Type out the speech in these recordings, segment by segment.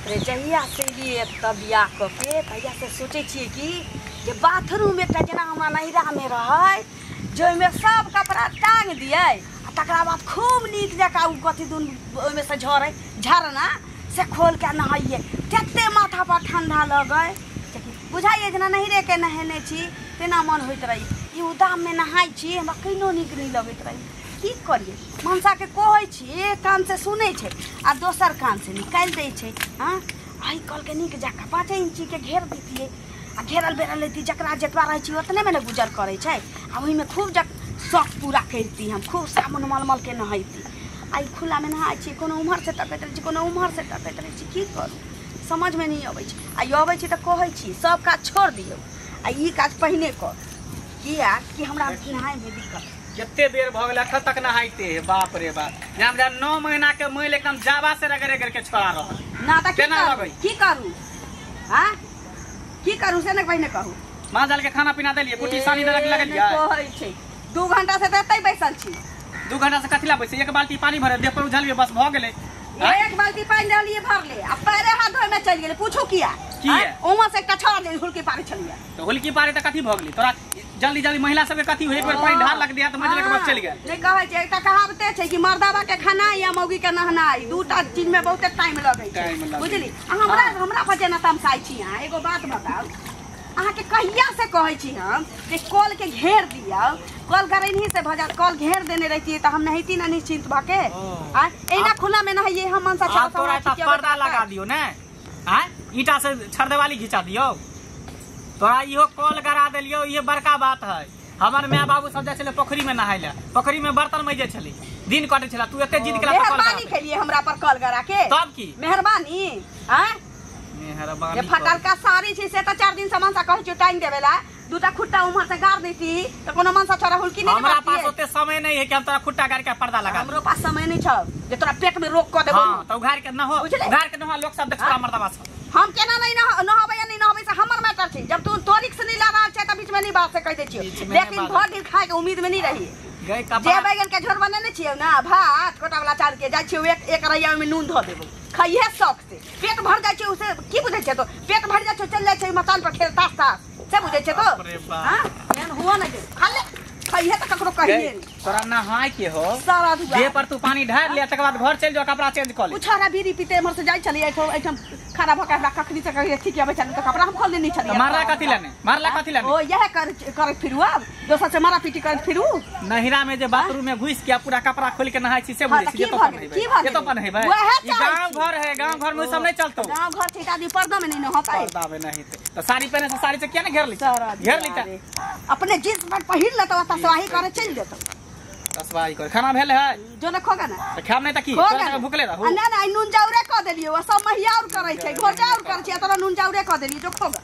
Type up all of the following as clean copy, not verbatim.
बाप रे, जहिया से एलियै एतऽ बियाह कऽ के तहिया से सोचै छियै कि जे बाथरूम एकटा जेना हमरा नैहरामे रहै, जे ओहिमे सब कपड़ा टांग दियै आ तकरा बाद खूब नीक जकाँ ओ कथी दुन ओहिमे से झरै झरना से खोल के नहैयै, तते माथा पर ठंडा लगै बुझाइए जेना नैहरेके नहेने छी तेना मन होइत रहै। ई उदाममे नहाइ छी हमरा कहिनो नीक नहि लगैत रहै। की करियै, मनसाके कहै छी एक कानसँ सुनै छै आ दोसर कानसँ निकालि दै छै। हँ, एहि कलके नीक जकाँ 5 इंचीके घेर दैतियै आ घेरल बेरल लैती, जकरा जतबा रहै छी ओतनेमे ने गुजर करै छै आ ओहिमे खूब जक शौक पूरा करिती, हम खूब साबुन मलमलके नहैती। आ ई खुलामे नहाइ छी, कोनो उम्हरसँ तकैत रहै छी कोनो उम्हरसँ तकैत रहै छी, की करू समझमे नहि अबै छै। आ ई अबै छै तऽ कहै छी सब काज छोड़ि दियौ आ ई काज पहिने कर, किया कि हमरा नहायमे दिक्कत। कते बेर भऽ गेल अखन तक नहाइते है, बाप रे बाप। हमरा 9 महीना के मैल एकदम जावा से रगड़ रगड़ के छोड़ा रहल ना। तऽ की करू, की करू, हाँ की करू से ने पहिने कहू। माँ जाल के खाना पीना देलियै, कुटी सानी देलक लगलियै? कहै छै 2 घंटा से तऽ एतै बैसल छी। 2 घंटा से कथी ला बैसे, एक बाल्टी पानी भरे देह पर उझलियै बस भऽ गेलै। एक बाल्टी पानी रहलियै भरले आ पैरे हाथ धोय में चलि गेलै, पूछू किया? ओमा से एकटा छड़ जे हुलकी पारे छलियै। तऽ हुलकी पारे तऽ कथी भऽ गेलै तोरा? जल्दी जल्दी महिला सबके कथी होइ, एक बेर पानी ढार लग दिया तऽ मजले के बस चलि गेल। नहि कहै छै एकटा कहावते छै कि मर्दाबा के खानाइ आ मौगी के नहनाइ दूटा चीज में बहुते टाइम लगै छै, बुझली? हमरा हमरा पर जेना तमसाइ छी अहाँ। एगो बात बताउ, अहाँके कहिया से कहै छी हम जे कल के घेर दियौ, कल गरैनही से भऽ जायत, कल घेर देने रहितियै तऽ हम नहैती ने निश्चिंत भऽ के। एना खुला में नहैयै हम मनसा चाह। तोरा तऽ पर्दा लगा दियौ ने, आँय ईंटा से छरदेवाली घिचा दियौ, तोरा इहो कल गरा देलियौ, इहे बड़का बात है। हमर my बाबू सब जाइ छलै पोखरी में नहाय लए, पोखरी में बर्तन मजै छलै, दिन कटै छलै, तू एते जिद केला तऽ कल मेहरबानी खेलियै हमरा पर कल गरा के, तब की मेहरबानी? आँय मेहरबानी। जे फटलका साड़ी छै से तऽ 4 दिन से मनसा कहै छियौ टांगि देबै ला, दूटा खुट्टा उम्हर से गाड़ दैती तऽ कोनो मनसा छोरा हुलकी नहि। हमरा पास ओते समय नहीं है कि हम तोरा खुट्टा गाड़ के पर्दा लगा। हमरो पास समय नहीं छौ जे तोरा पेट में रोक कऽ देबौ। हां तऽ उघार के न हो, उघार के न हो, लोक सब देखतौ मर्दबा सब। हम केना नहीं नहबै या नहीं नहबै से हमर मैटर छै, जब तू तोरिक से नहीं लगा छै तऽ बीच में नहीं बात से कहि दै छियौ, लेकिन भर दिन खाय के उम्मीद में नहीं रही। जे बैगन के झोर बनेने छियौ ना, भात कोटा वाला चाउर के जाइ छियौ एक रैया में नून धऽ देबौ, खाइहे शौक से पेट भर जाइ छै। उसे की बुझै छै तो पेट भर जाइ छै चल जाइ छै मचान पर खेल तास तास से बुझै छै तो। हां एहन हुआ नहीं छै, खा ले खाइहे तऽ ककरो कहिए नहीं। तोरा नहाय के हो सारा धुआ देह पर तू पानी ढार ले, तकर बाद घर चलि जाओ कपड़ा चेंज कऽ ले। उ छोरा बीड़ी पीते एम्हर से जाइ छलियै एहिठाम खड़ा भऽ के हमरा कखनी से कहिए ठीक अबै छलै तऽ कपड़ा हम खोल लेने छलियै। मारला कथी लेने, मारला कथी लेने? ओ इएह करैत फिरू, आब दोसर से मारा पीटी करैत फिरू। नहिरा में जे बाथरूम में घुसि के पूरा कपड़ा खोल के नहाय छी से बुझै छी, ये तो पनहेबै। गांव घर है, गांव घर में सब नहीं चलतो। गांव घर छै आदमी पर्दा में नहीं नहतै। पर्दा में नहीं तऽ साड़ी पहने से साड़ी से किया ने घेर लै, घेर लै अपने जींस पैंट पहिर लेतौ आ तसवाही करे चलि जेतौ। तसवाही करे खाना भेल है जो ने खोगा ना तऽ खाब नहीं तऽ की तोरा भूखले रहू। ना ना नून जाउरे कऽ देलियौ, सब महिया और करै छै, घोरजा और करै छै, तोरा नून जाउरे कऽ देलियौ जो खोगा।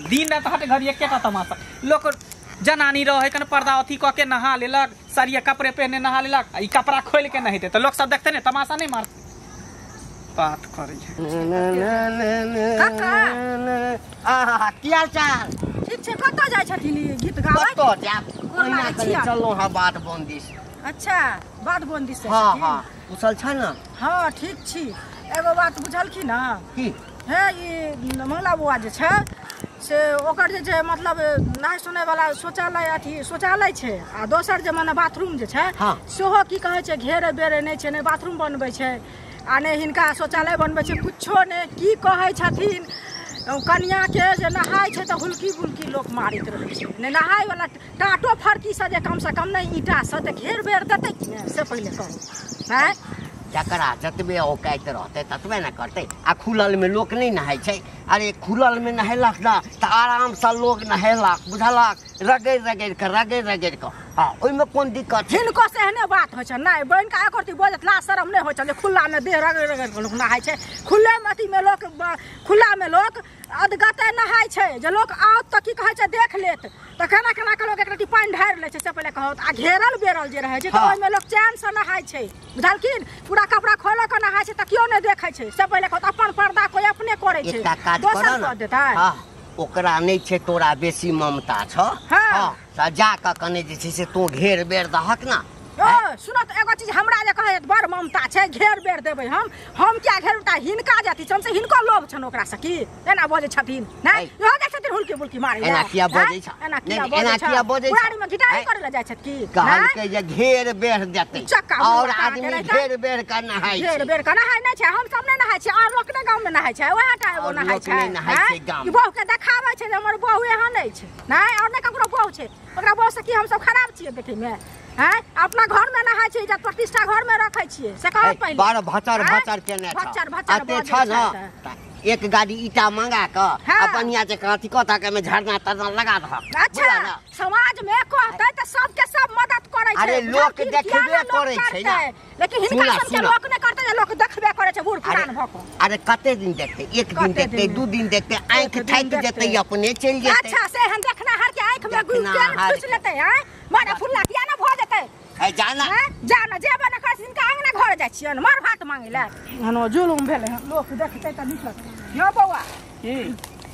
दिन रात हटे घर एकेटा तमाशा। लोक जनानी रहे कन पर्दा अथी कऽ के नहा लेलक, साड़िया कपड़े पहने नहा लेलक, आ ई कपड़ा खोलि के नहेतै तऽ लोक सब देखतै ने तमाशा नहीं मारतै। बात करै छै काका। आहा की हाल चाल? ठीक छै। कतऽ जाइ छथिन ई गीत गाबै? कतऽ जायब, ओहिना कनि चललहुँ हँ बाध बन दिस। अच्छा बाध बन दिस? हँ हँ कुशल छ ने? हँ ठीक छी। एगो बात बुझलखिन ने की? हे ई मंगला बौआ जे छै से ओकर जे छै मतलब नहाय सोनाय वाला शौचालय अथी शौचालय छै आ दोसर जे मने बाथरूम जे छै सेहो की कहै छै घेरे बेरे नहि छै, नहि बाथरूम बनबै छै आ नहि हिनका शौचालय बनबै छै, कुछो नहि। की कहै छथिन कनियाके जे नहाय छै तऽ हुलकी बुलकी लोक मारैत रहै छै, नहि नहाय वाला टाटो फरकीसँ जे कमसँ कम नहि ईंटासँ तऽ घेर बेर देतै कि नहि से पहिले कहू। आँय जकरा जतबे औकाइत रहतै ततबे ने करतै। आ खुलल में लोक नहीं नहाय छै। अरे खुलल में नहेलक ने तऽ आरामसँ लोक नहेलक, बुझलक, रगड़ि रगड़ि कऽ रगड़ि रगड़ि कऽ। हँ ओहिमे कोन दिक्कत छै? हिनको से एहने बात होइ छै, नहि बनि कऽ एको बजत लाज शरम नहि होइ छै जे खुल्लामे देह रगड़ि रगड़ि कऽ लोक नहाय छै। खुल्लेमे अथीमे लोक खुल्लामे लोक अधगते नहाय छै, जे लोक आओत तऽ की कहै छै देख लेत तऽ केना केना के लोक एक रत्ती पानि ढारि लै छै से पहिले कहत। आ घेरल बेरल जे रहै छै तऽ ओहिमे लोक चैनसँ नहाय छै, बुझलखिन? पूरा कपड़ा खोलऽ कऽ नहाय छै तऽ केओ नहि देखै छै से पहिले कहत। अपन पर्दा कोइ अपने करै छै, दोसर कऽ देतै। ओकरा नहि छै तोरा बेसी ममता छौ, हँ तऽ जा कऽ कने जे छै से तू घेर बेर दहक ना, ओ सुनो त एगो चीज हमरा जे कहै बड़ ममता छै घेर बेर देबै हम क्या घेरता हिनका जाति छन से हिनको लोभ छन ओकरा से की एना बजै छथिन नै इहो जाइ छथिन हुलकी बुलकी मारै एना किया बजै छ एना किया बजै छ बुढ़ारी में घिटारी करै ल जाइ छथि की कहलकै जे घेर बेर देतै और आदमी घेर बेर के नहाय छै घेर बेर के नहाय नै छै हम सब नै नहाय छै और लोक नै गांव में नहाय छै ओएह टा एगो नहाय छै ई बहु के देखाबै छै जे हमर बहु एहन नै छै नै और नै ककरो बहु छै ओकरा बहु से की हम सब खराब छियै देखै में हैं अपना घर में नहाय छै इज्जत प्रतिष्ठा घर में रखै छियै से कहत पहिले बड़ भचर भचर केने छ भचर भचर अते छ न एक गाड़ी ईटा मंगा क आ बढ़िया से अथी कथा के में झरना तरना लगा दह अच्छा समाज में कहतै त सब के सब मदद करै छै अरे लोक देखबे करै छै ना लेकिन हिनका सब के लोक नै करतै जे लोक देखबे करै छै बूढ़ पुरान भ क अरे कते दिन देखतै एक दिन देखतै दू दिन देखतै आंख थाकि जेतै अपने चलि जेतै अच्छा से हम देखनाहार के आंख में गुल ठुस लेतै हैं मारा फुल्ला किया ना भ जेतै ए जाना जाना जेबे न कर हिनका अंगना घर जाइ छियन मार भात मांगे ले हनो जुलुम भेलै लोक देखतै त नीक लगतै यौ बौआ की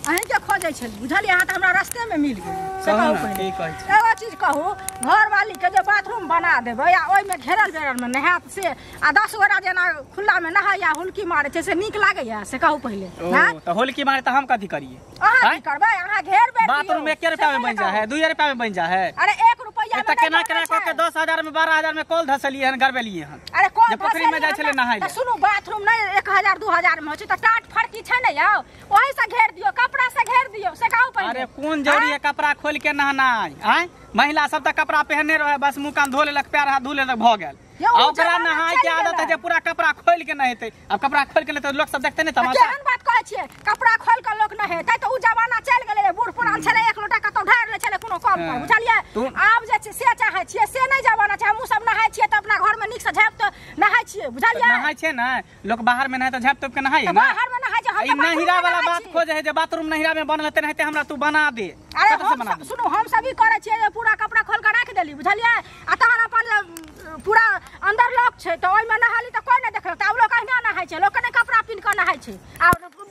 अहीं के खोजै छली बुझलियै अहाँ त हमरा रास्ते में मिल गेल से कहू पहिले एगो चीज कहू घरवाली के जे बाथरूम बना देबै आ ओहिमे घेरल बेरल में नहायत से आ 10 गोरा जेना खुला में नहाया हुलकी मारे छै से नीक लागैया से कहू पहिले ओ त हुलकी मारे त हम कथी करिए अहाँ की करबै अहाँ घेर बेर बाथरूम 1 रुपया में बन जा है 2 रुपया में बन जा है अरे 1 रुपया में केना केना क के 10000 में 12000 में कॉल धसलिए हन गरबेलिए हन अरे कॉल पोखरी में जाइ छले नहाय त सुनू बाथरूम नै 1000 2000 में होइ छै त टाट फरकी छै ने यौ ओही से घेर दियो कपड़ा से घेर दियो से कहू पहिले अरे कोन जरूरी है कपड़ा खोल के नहानाय आय महिला सब त कपड़ा पहनने रहे बस मुंह कान धो लेलक पैर हाथ धो लेलक भ गेल ओकरा नहाय के आदत है जे पूरा कपड़ा खोल के नहेतै अब कपड़ा खोल के नहेतै लोक सब देखते नै तमाशा केहन बात कहै छियै कपड़ा खोल के लोक नहेतै त उ जमाना चलि गेलै बूढ़ पुरान छलै एक लोटा कतौ ढारि लै छलै कोनो काम पर बुझलियै आब जे छै से चाहै छियै से नै जमाना छै हमहूँ सब नहाय छियै त अपना घर में नीक से झाँपि त नहाय छियै बुझलियै नहाय छै ने लोक बाहर में नहाय त झाँपि तोपि के नहाय ने बाहर में नहाय छै हम नहिरा वाला बात खोजे है जे बाथरूम नहिरा में बनल हेतै नहेतै हमरा तू बना दे अरे हम सुनू हम सब ई करै छियै जे पूरा कपड़ा खोल के राखि देली बुझलियै आ तहन अपन पूरा अंदर लॉक छै त ओइ में नहाली त कोइ नै देखलक त आब लोक अहिना नहाय छै लोक नै कपड़ा पिन्ह के नहाय छै आ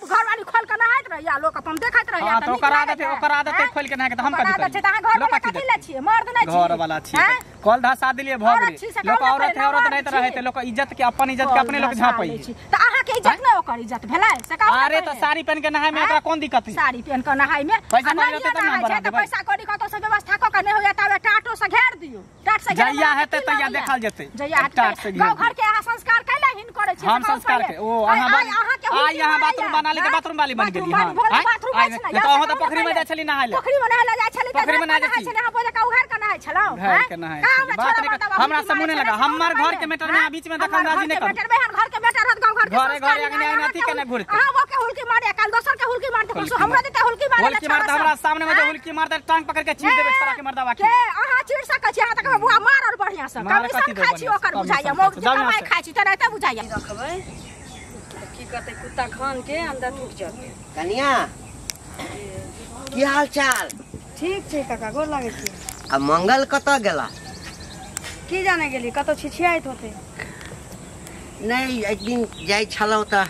घरवाली खोल के नहाइत रहैया लोक अपन देखैत रहैया त ओकर आदत है ओकर आदत है खोल के नहाय के त हम कथि करी छै त अहाँ घर वाला कथि ले छियै मर्द नै छियै घर वाला छियै कल धसा देलियै भ गेलै लोक औरत है औरत नै त रहै त लोक इज्जत के अपन इज्जत के अपने लोक झापै त अहाँ के इज्जत नै ओकर इज्जत भेलै से कहू अरे त साड़ी पहन के नहाय में ओकरा कोन दिक्कत है साड़ी पहन के नहाय में पैसा कौड़ी रहतै त ना बना देबै पैसा कौड़ी कतौ से व्यवस्था क के नै होया तबे टाटो से घेर दियौ टाट से जहिया हेतै तहिया देखल जेतै जहिया हेतै गाँव घर के अहाँ संस्कार कैला हिन करै छी हम संस्कार के ओ अहाँ आई अहाँ बाथरूम बना ले के बाथरूम वाली बन गेली हां बाथरूम अछि ना त अहाँ त पोखरी में जाइ छली नहाय ले पोखरी में नहाय ले जाइ छली पोखरी में नहाय छली अहाँ बोले का उघार के नहाय छलौ घर के नहाय बात नहीं हमरा से मुंह नहीं लगा हमर घर के मैटर में बीच में दखल अंदाजी नहीं कर मैटर में घर के मैटर हत गाँव घर के घरे घरे अगने अथी के न घुरते अहाँ वो के हुलकी मारे काल दोसर के हुलकी मारते परसो हमरा देते हुलकी मारे हुलकी मारते हमरा सामने में जे हुलकी मारते टांग पकड़ के चीर देबे छोरा के मर्दावा के अहाँ चीर सकै छी अहाँ त कहबै बुआ मार और बढ़िया से कमीशन खाइ छी ओकर बुझाइया मौग के कमाइ खाइ छी त रहते बुझाइया रखबै की करतै कुत्ता खान के अंदर टूट जेतै कनिया की हाल चाल ठीक छै काका गोर लागै छी आ मंगल कतऽ गेला की जाने गेली कतौ छिछियाइत होतै नहीं एक दिन जाइ छलहुँ तऽ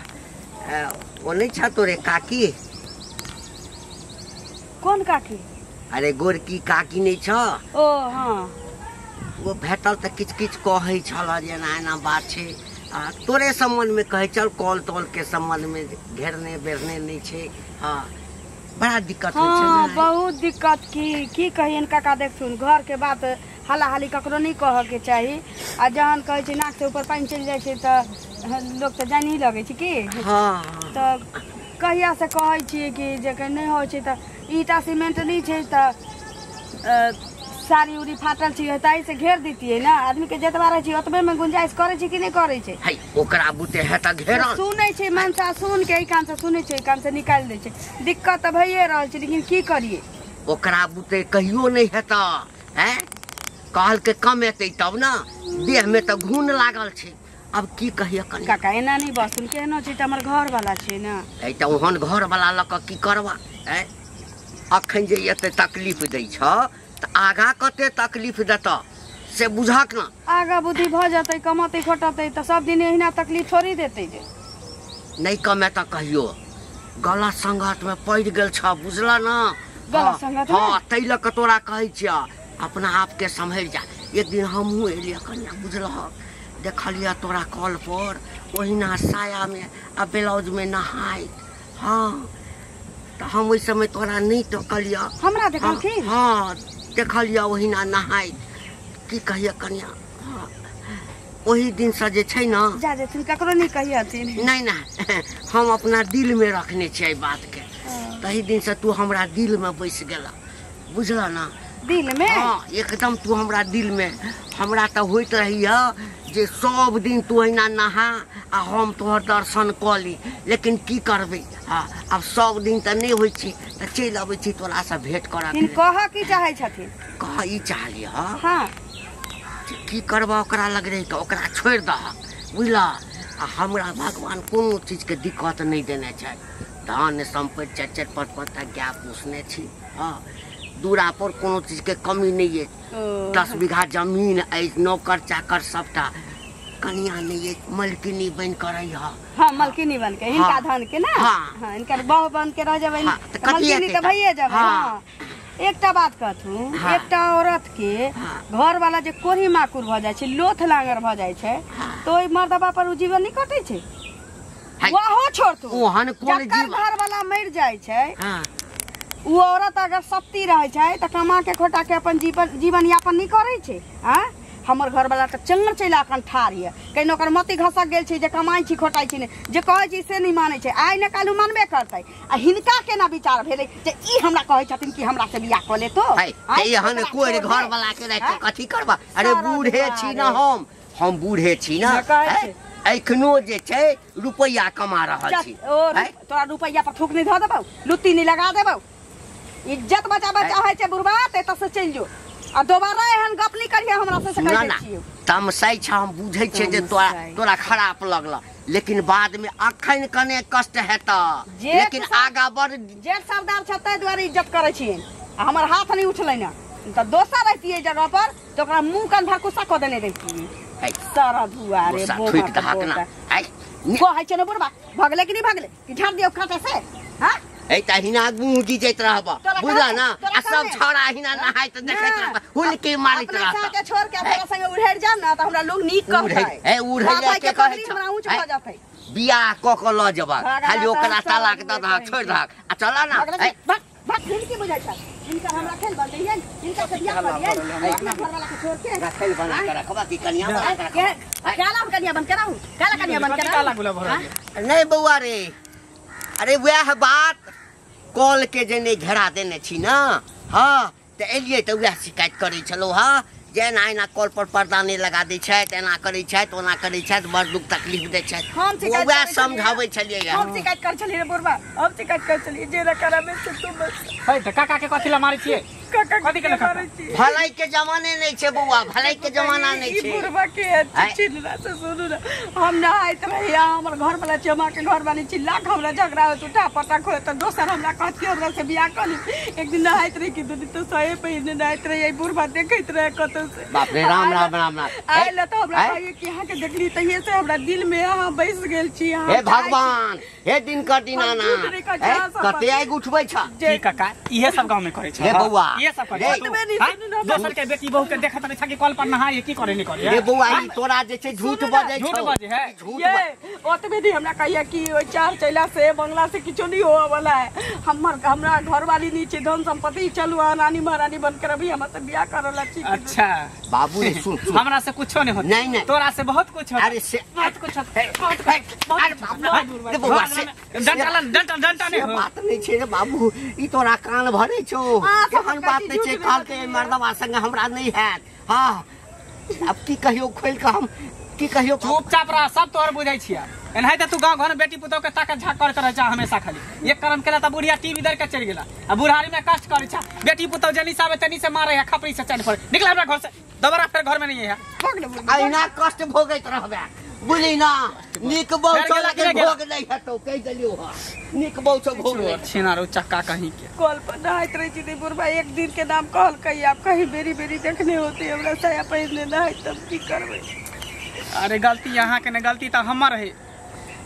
ओ नहि छ तोरे काकी कोन काकी अरे गोरकी काकी नहीं छ ओ हाँ वो भेटल तऽ किछु किछु कहै छल जे एना एना बात छै आ तोरे सम्बन्धमे कहै छल कॉल तॉल के सम्बन्धमे घेरने बेरने नहि छै हाँ बड़ा दिक्कत होइ छै हाँ बहुत दिक्कत की की कहियन काका देखथुन घर के बात हाला हाली ककरो नहीं कह के चाही आ जहन कहै छै नाक से ऊपर पानि चलि जाइ छै तऽ लोक तऽ जानि ही लगै छै की हाँ तऽ कहिया से कहै छियै कि जे नहि होइ छै तऽ ईटा सीमेंट नहि छै तऽ साड़ी उड़ी फाटल छै ताहि से घेर दितियै ने आदमी के जतबा रहै छै ओतबे में गुंजाइश करै छै कि नहि करै छै है ओकरा बुते है तऽ घेरल सुनै छै मनसा सुन के एहि कान से सुनै छै एहि कान से निकालि दै छै दिक्कत तऽ भइए रहल छै लेकिन की करियै ओकरा बुते कहियो नहि हेतऽ हैं कहलकै कम एतै तब ने देह में तऽ घून लागल छै अब की कहिए कनी काका एना नहि बसुन केहनो छै तऽ हमर घर वाला छै ने ऐ तऽ ओहन घर वाला लऽ कऽ की करबा ऐ अखन जे एते तकलीफ दै छ तऽ आगा कते तकलीफ देतऽ से बुझक ना आगा बुद्धि भऽ जेतै कमतै खोटतै तऽ सब दिन एहिना तकलीफ थोड़ी देतै जे नहि कमेतऽ कहियो गलत संगत में पड़ि गेल छ बुझल ना गलत संगत में हाँ तै लऽ कऽ तोरा कहै छियऽ अपना आप के सम्हरि जा एक दिन हमहूँ एलियै कनिया बुझलहक देखलियै तोरा कल पर ओहिना सायामे आ ब्लाउजमे नहाइत। हाँ तऽ हम ओहि समय तोरा नहि टोकलियऽ। हमरा देखलखिन? हाँ देखलियऽ ओहिना नहाइत। की कहियै कनिया, हाँ ओहि दिनसँ जे छै ने जा जेथिन ककरो नहि कहियथिन। नहि नहि हम अपना दिलमे रखने छियै एहि बातके। तही दिनसँ तू हमरा दिलमे बसि गेलह बुझलह ना? दिलमे? हाँ एकदम तू हमरा दिलमे। हमरा तऽ होइत रहैए जे सब दिन तू अहिना नहा आ हम तोहर दर्शन कऽ ली, लेकिन की करबै। हाँ आब सब दिन तऽ नहि होइ छै तऽ चलि अबै छी तोरासँ भेँट करऽ। कहऽ की चाहै छथिन? कह ई चाहलियै। हाँ की करबह ओकरा लग रहि कऽ, ओकरा छोड़ि दहक बुझलह। आ हमरा भगवान कोनो चीजके दिक्कत नहि देने छथि। धन सम्पत्ति 4 4 5 5 टा गाय पोसने छी। हाँ दूरा पर कोनो चीजके कमी नहि अछि। 10 बीघा जमीन अछि, नौकर चाकर सबटा। कनिया नहि अछि, मलकिनी बनि कऽ रहिह। हाँ मलकिनी बन के हिनका धन के ना। हाँ हिनकर बहु बन के रह जेबै मलकिनी तऽ भइए जेबै। हाँ एकटा बात कहथू, एकटा औरत के घर वाला जे कोढ़ी माकुर भऽ जाइ छै, लोथ लांगर भऽ जाइ छै, तऽ ओहि मर्दबा पर ओ जीवन नहि कटै छै। वाहो छोड़तू ओहन कोन जीवन घर वाला मरि जाइ छै। ओ औरत अगर सती रहै छै तऽ कमा के खोटा के अपन जीवन यापन नहि करै छै। आँ हमर घरवाला तऽ चंगर चलि अखन ठाढ़ यऽ, कहीं ओकर मति घसक गेल छै जे कमाइ छी खोटाइ छी नहि, जे कहै छी से नहि मानै छै। आइ ने काल्हि मानबे करतै। आ हिनका केना विचार भेलै जे ई हमरा कहै छथिन कि हमरा से बियाह कऽ लेतो? एहन कोइ घरवाला के राखि कऽ कथी करबा? अरे बूढ़े छी ने हम बूढ़े छी ने, एखनो जे छै रुपैआ कमा रहल छी। तोरा रुपैआ पर थूक नहि धऽ देबौ, लुत्ती नहि लगा देबौ। इज्जत बचाबऽ चाहै छै बुढ़बा तऽ एतऽ से चलि जो आ दोबारा एहन गप नहि करिहे हमरा से। कहि दै छियौ तमसै छ, हम बुझै छियै जे तोरा खराब लगल, लेकिन बादमे अखन कने कष्ट हेतऽ, लेकिन आगा बड़ जेठ सरदार छ ताहि दुआरे इज्जत करै छियनि। आ हमर हाथ नहि उठलै ने तऽ दोसर रहितियै जगह पर तऽ ओकरा मुँह कान भरकुसा कऽ देने रहितियै। सारा दुआरे थुकि दहक ना। कहै छै ने बुढ़बा भगले कि नहि भगले कि झाड़ दियौ काँटा से? हाँ ए तहिना मुँह घिचैत रहब बुझल ना? आ सब छौड़ा अहिना नहाइत देखैत रहब, हुलकी मारैत रहब। अपना के छोड़ के अपना संगे उड़ैर जाम ना तऽ हमरा लोग नीक कहतै। ए उड़ै के कहै छै हमरा ऊंच भऽ जेतै। बियाह कऽ कऽ लऽ जेबह, खाली ओकरा तलाक दऽ दहक, छोड़ि दहक आ चलऽ ना। भाग भाग हिनके बुझाइ छै हिनका हमरा खेल बन दैयन, हिनका से बियाह कऽ दियन अपना घरवाला के छोड़ के। रखल बना के रखबा कि कनिया बना के रखबा? काला कनिया बन के रहू, काला कनिया बन के रहू। नहीं बौआ रे, अरे वएह बात कल के जे नहि घेरा देने छी ना। हाँ तऽ एलियै तऽ वएह शिकायत करै छलहुँ हँ जे एना एना कल पर पर्दा नहि लगा दै छथि, एना करै छथि, ओना करै छथि, बड़ दुख तकलीफ दै छथि। वएह समझाबै छलियै। हम शिकायत करै छलियै बुढ़बा, हम शिकायत करै छलियै जे कराबै से तू बस। है तऽ काका के कथी लए मारै छियै? कथी के मारै छियै? भलाई के जमाने नहि छै बौआ, भलाई के जमाना नहि छै। बुढ़बा के चिल्ला से सुनू ना, हम नहाइत रही आ हमर घरवाला चमा के घरवाली चिल्ला के हमरा झगड़ा होत, उठा पटक होत तऽ दोसर हमरा कहत कि हमरा से बियाह कऽ ली। एक दिन नहाइत रही कि दू दिन तऽ सहे पहिने नहाइत रही, एहि बुढ़बा देखैत रहे कतौ से। बाप रे राम राम राम राम। आयल तऽ हमरा कहैए कि अहाँके देखली तहिये से हमरा दिल में अहाँ बसि गेल छी। हे भगवान, हे दिनकर दीनानाथ, कते आगि उठबै छ। की काका इहे सब गाँव में करै छै? हे बौआ इहे सब करै छै। दोसर के बेटी बहू के देखत रहै छै कि कल पर नहाय की करे नहि करे। हे बौआ ई तोरा जे छै झूठ बजै छौ, झूठ बजै है झूठ। ओतबे दिन हमरा कहिया कि ओहि चार चैला से बंगला से किछो नहीं होवे वाला है। हमर हमरा घरवाली नहीं छै, धन संपत्ति चलू अहाँ रानी महारानी बन कर अभी हमरा से बियाह करऽ ला छी। अच्छा बाबू रे सुन, हमरा से कुछो नहीं होत। नहीं नहीं तोरा से बहुत कुछ होत। अरे से बहुत कुछ होत, बहुत कुछ। अरे बाबू रे बौआ से डंटा डंटा डंटा नहीं हो बात नहीं छै रे बाबू, ई तोरा कान भरे छौ। एहन बात नहीं छै, कहलकै मर्दवा संगे हमरा नहीं हैत। हाँ अब की कहियो खोलि कऽ हम की कहियो? चुपचाप रह, सब तोहर बुझै छियै। एनाहिते तू गाँव घर में बेटी पुतोह के ताकत झाक करैत रहै छ हमेशा। खाली एक कर्म केला तऽ बुढ़िया टीवी दर के चलि गेला आ बुढ़ारी में कष्ट करै छ। बेटी पुतोह जनी से आबै तनी से मारै है खपरी से चल पर। निकल हमरा घर से, दोबारा फेर घर में नहीं है। अहिना कष्ट भोगैत रहबै बुझली ना? नीक बहु छौ लेकिन भोग नहि हेतौ, कहि देलियौ हँ। नीक बहु छौ भोग नहि। छिनारो चक्का कहीं के कल पर नहाइत रहै छी बुढ़बा एक दिन के नाम कहलकै आब कहीं बेरी बेरी देखने होते हमरा साया पहिरने नहाइत तब की करबै? अरे गलती अहाँ के ने, गलती तऽ हमर है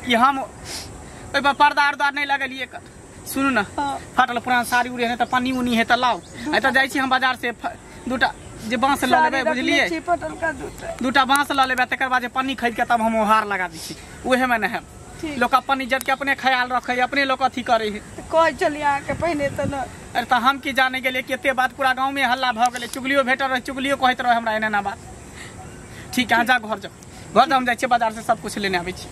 कि हम ओहि पर पर्दा उर्दा नहीं लगेलियै। सुनू ना, फाटल पुरान साड़ी उड़ी है तऽ पन्नी उनी है तऽ लाउ, नहीं तऽ जाइ छी हम बाजार से दूटा जे बांस लऽ लेबै बुझलियै, दूटा बांस लऽ लेबै, तकर बाद जे पन्नी खरीद के तब हम ओहार लगा दै छी, उहे में नहायब। लोक अपन इज्जत के अपने ख्याल रखे, अपने लोक अथी करे है। कहै छलियै अहाँके पहिने तऽ न। अरे तऽ हम की जाने गेलियै कि एते बात पूरा गाँव में हल्ला भऽ गेलै। चुगलियो भेटल रहै, चुगलियो कहैत रहै हमरा एना एना बात। ठीक है, अहाँ जा घर जाउ, घर हम जाइ छियै बाजार से सब कुछ लेने आबै छी।